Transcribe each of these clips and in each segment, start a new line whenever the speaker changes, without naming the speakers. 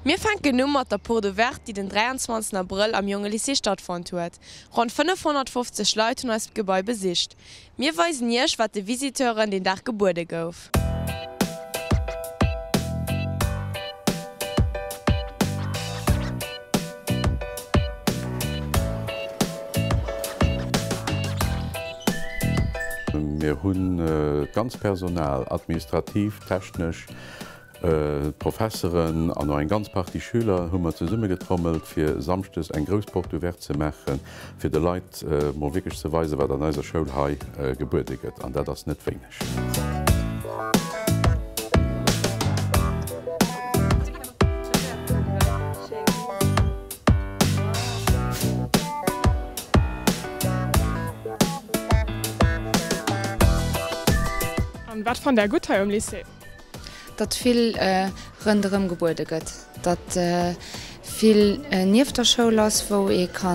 Mir fänken u mat der Porte Ouverte, déi den 23 Abrëll am Jongelycée stattfonnt huet. Ronn 550 Leit hunn eist Gebai besicht. Mir weisen Iech, wat de Visiteuren deen Dag gebuede gouf.
Mir hunn d'ganz Personal, administrativ, technesch, D'Professeren an och eng ganz Partie Schüler hu mer zesummegetrommelt, fir samschdes eng grouss Porte ouverte ze maachen, fir de Leit mol wierklech ze weisen, wat an eiser Schoul hei gebuede gëtt. An dat ass net wéineg.
An wat fannt Där gutt hei um Lycée?
Datt vill rënderëm gebuede gëtt, datt vill nieft der Schoul ass, wou ee ka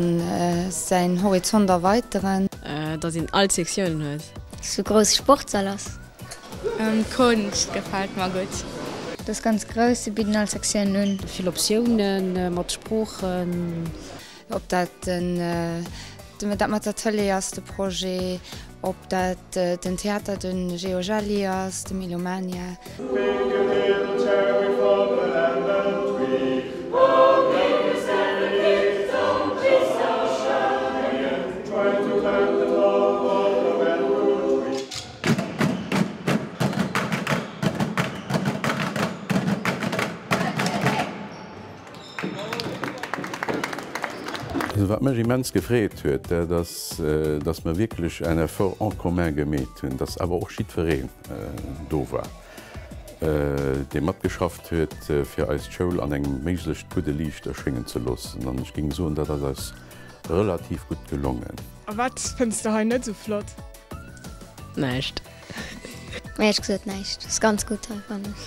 säin Horizont erweiteren.
Datt een all Sektiounen huet.
Sou grouss Sportssall ass.
D'Konscht gefält mer gutt.
Et ass ganz grouss, se bidden all Sektiounen un.
Vill Optiounen mat Sproochen.
Ob dat den dat mat der Tëlee ass, de Projet, ob dat den Theater, de Geogelli ass, de Melomania.
Also wat mech immens gefreet huet, dat ass, dass mer wierklech en Effort en commun gemeet hunn, dass awer och jiddwereen do war, dee matgeschafft huet, fir eis d'Schoul an engem méiglechst gudde Liicht erschéngen ze loossen. An ech géing soen, dat ass eis relativ gutt gelongen.
A wat fënns de hei net esou flott?
Näischt.
Éierlech gesot näischt. Ass ganz gutt hei fannen ech.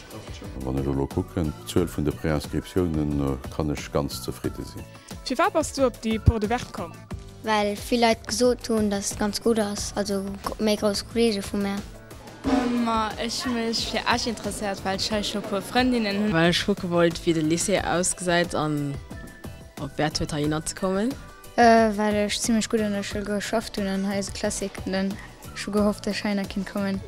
Wann ech elo kucken, d'Zuel vun de Préinscriptiounen, kann ech ganz zefridde sinn.
Firwat bass du op déi Porte Ouverte komm?
Well vill Leit gesot hunn, dass et ganz gutt ass, also méi grouss Kollege vu mär.
Ma ech hu mech fir Esch interesséiert, well ech hei scho puer Frëndinnen hunn.
Well ech kucke wollt, wéi de Lycée ausgesäit an ob wäert huet heihinner ze kommen.
Well ech zimlech gutt an der Schoul geschafft hunn an hei ass e Classic an dann ech hu gehofft dass ech heihinner kinnt kommen.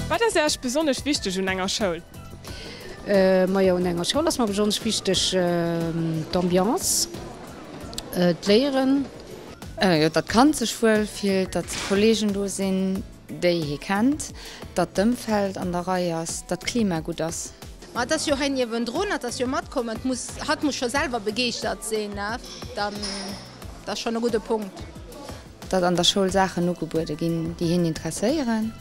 Wat ass Äech besonnesch wichteg un enger Schoul?
Majo un enger Schoul ass mer besonnesch wichteg d'Ambiance, d'Léieren.
Jo, datt d'Kand sech wuel fillt, datt Kolleegen do sinn, déi hie kennt, datt d'Ëmfeld an der Rei ass, datt d'Klima gutt ass.
Ma et ass jo hei niewendrun, et ass jo matkomm, et muss, hatt muss scho selwer begeeschtert sinn, dann, dat ass schonn e gudde Punkt.
Datt an der Schoul Saachen ugebuede ginn, déi hien interesséieren.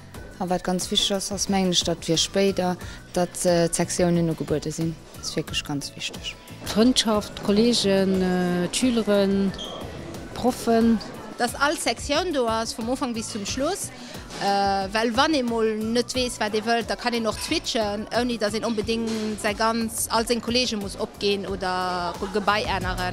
A wat ganz wichteg ass, ass mengen ech, datt fir spéider, datt d'Sektiounen ugebuede sinn. Ass wierklech ganz wichteg.
D'Frëndschaft, d'Kollegen, d'Schüleren, d'Proffen.
Dass all Sektioun do ass, vum Ufank bis zum Schluss, well wann ee mol net weess, wat ee wëllt, da kann een och switchen, ouni dass een onbedéngt säi ganz, all seng Kollege muss opginn oder Gebai änneren.